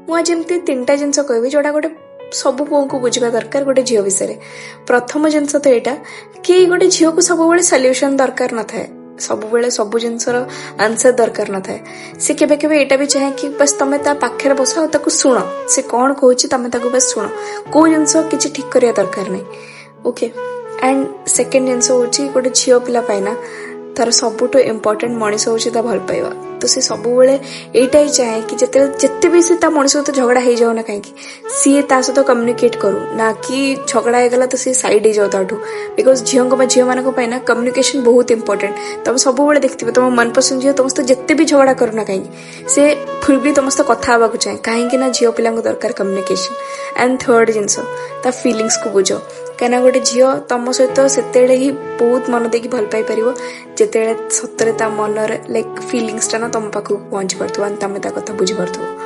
ମୁଁ ଆଜି ଏମିତି ତିନିଟା ଜିନିଷ କହିବି, ଯୋଉଟା ଗୋଟେ ସବୁ ପୁଅଙ୍କୁ ବୁଝିବା ଦରକାର ଗୋଟେ ଝିଅ ବିଷୟରେ। ପ୍ରଥମ ଜିନିଷ ତ ଏଇଟା କି ଗୋଟେ ଝିଅକୁ ସବୁବେଳେ ସଲ୍ୟୁସନ ଦରକାର ନଥାଏ, ସବୁବେଳେ ସବୁ ଜିନିଷର ଆନ୍ସର ଦରକାର ନଥାଏ। ସେ କେବେ କେବେ ଏଇଟା ବି ଚାହେଁ କି ବାସ୍ ତମେ ତା ପାଖରେ ବସ ଆଉ ତାକୁ ଶୁଣ, ସେ କଣ କହୁଛି ତମେ ତାକୁ ବାସ୍ ଶୁଣ। କୋଉ ଜିନିଷ କିଛି ଠିକ କରିବା ଦରକାର ନାହିଁ, ଓକେ? ଆଣ୍ଡ ସେକେଣ୍ଡ ଜିନିଷ ହଉଛି, ଗୋଟେ ଝିଅ ପିଲା ପାଇଁ ନା ତାର ସବୁଠୁ ଇମ୍ପୋର୍ଟାଣ୍ଟ ମଣିଷ ହଉଛି ତା ଭଲ ପାଇବା। ତ ସେ ସବୁବେଳେ ଏଇଟା ହିଁ ଚାହେଁ କି ଯେତେବେଳେ ଯେତେ ବି ସେ ତା ମଣିଷ ସହିତ ଝଗଡ଼ା ହେଇଯାଉ ନା କାହିଁକି, ସିଏ ତା ସହିତ କମ୍ୟୁନିକେଟ୍ କରୁ, ନା କି ଝଗଡ଼ା ହେଇଗଲା ତ ସିଏ ସାଇଡ୍ ହେଇଯାଉ ତାଠୁ। Because ଝିଅଙ୍କ ବା ଝିଅମାନଙ୍କ ପାଇଁ ନା କମ୍ୟୁନିକେସନ ବହୁତ ଇମ୍ପୋର୍ଟାଣ୍ଟ। ତମେ ସବୁବେଳେ ଦେଖିଥିବ, ତମ ମନପସନ୍ଦ ଝିଅ ତମ ସହିତ ଯେତେ ବି ଝଗଡ଼ା କରୁ ନା କାହିଁକି, ସେ ଫିର୍ ବି ତମ ସହିତ କଥା ହେବାକୁ ଚାହେଁ। କାହିଁକି ନା ଝିଅ ପିଲାଙ୍କୁ ଦରକାର କମ୍ୟୁନିକେସନ। ଆଣ୍ଡ ଥର୍ଡ ଜିନିଷ, ତା ଫିଲିଙ୍ଗସକୁ ବୁଝ। କାହିଁକିନା ଗୋଟେ ଝିଅ ତମ ସହିତ ସେତେବେଳେ ହିଁ ବହୁତ ମନ ଦେଇକି ଭଲ ପାଇପାରିବ, ଯେତେବେଳେ ସତରେ ତା ମନରେ ଲାଇକ୍ ଫିଲିଙ୍ଗସଟା ନା ତମ ପାଖକୁ ପହଞ୍ଚି ପାରୁଥିବ, ତମେ ତା କଥା ବୁଝିପାରୁଥିବ।